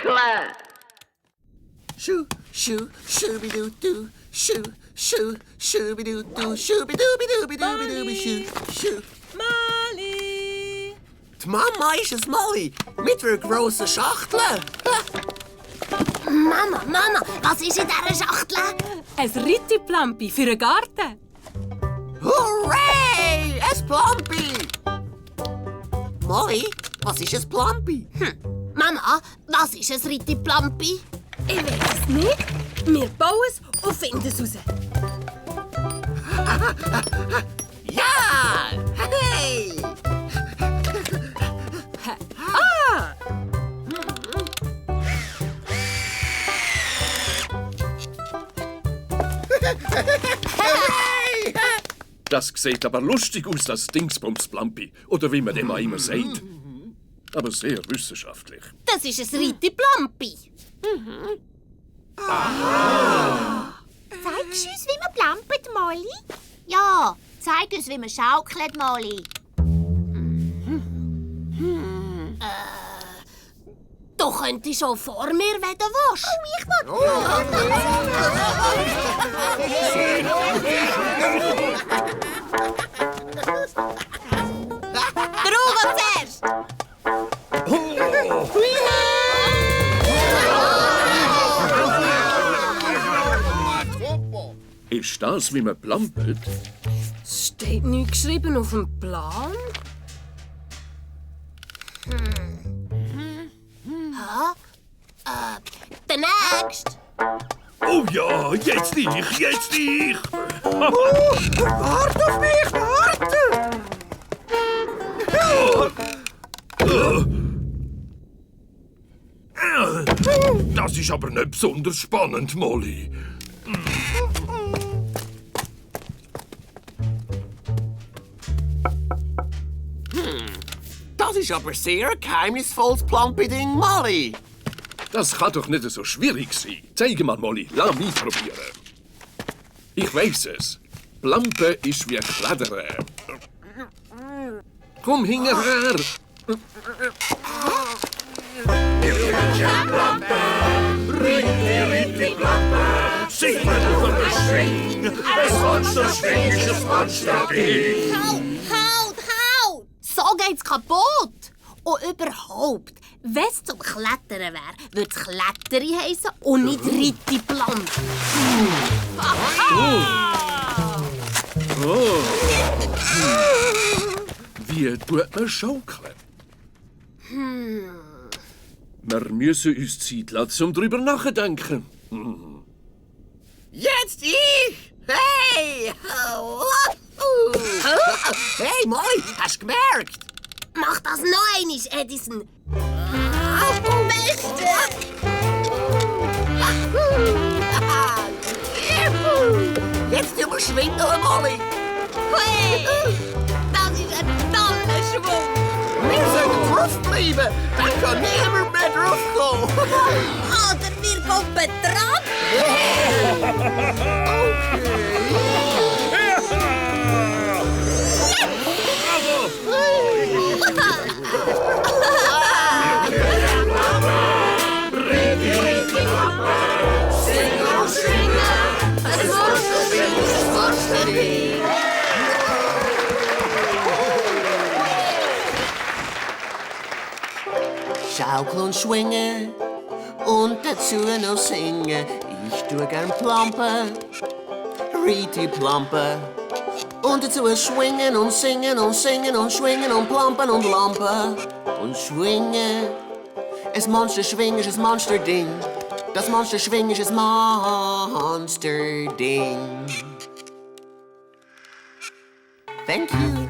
Schaukle. Schu, schu, schubidu-du, schu, schu, schubidu-du, schubidu-bidu-bidu-bidu, schu, schu. Mali! Die Mama ist es, Molly, mit einer grossen Schachtel. Mama, was ist in dieser Schachtel? Ein Rittiplampi für einen Garten. Hooray! Ein Plampi! Molly, was ist ein Plampi? Mama, was ist ein Rittiplampi? Ich weiß es nicht. Wir bauen es und finden es raus. Ja! Hey! Ah! Das sieht aber lustig aus, das Dingsbums-Plampi. Oder wie man dem auch immer sagt. Aber sehr wissenschaftlich. Das ist ein Rittiplampi. Zeigst du uns, wie man plampert, Molly? Ja, zeig uns, wie man schaukelt, Molly. Du könntest schon vor mir, wenn du willst. Ich will Der Hugo zuerst. Ist das, wie man plampert? Es steht nichts geschrieben auf dem Plan. Der Nächste. Oh ja, jetzt ich! Warte auf mich, warte! Das ist aber nicht besonders spannend, Molly. Das ist aber sehr geheimnisvolles Plampi-Ding, Molly. Das kann doch nicht so schwierig sein. Zeig mal, Molly. Lass mich probieren. Ich weiss es. Plampen ist wie Klettern. Komm hinterher. Sing mal von der Schwing. Es Monster-Schwing ist das Monster-Ding. Halt! So geht's kaputt. Und überhaupt, wenn es zum Klettern wäre, würde es Kletterin heissen und nicht Rittiplampi. Wie tut man schaukeln? Wir müssen uns Zeit lassen, um darüber nachzudenken. Jetzt ich! Hey! Hey, Molly, hast du gemerkt? Mach das noch einmal, Edison. Beste! Jetzt überschwingen, Molly. Hey, das ist ein toller Schwung. Wir sollten drauf bleiben. Dann kann niemand mehr draufkommen. Oder wir kommen dran. Schaukel und schwingen und dazu noch singen. Ich tue gern Plampen, Riti Plampen. Und dazu schwingen und singen und singen und schwingen und Plampen und Lampen. Und schwingen. Es Monster schwingen ist ein Monsterding. Das Monster schwingen ist ein Monsterding. Thank you.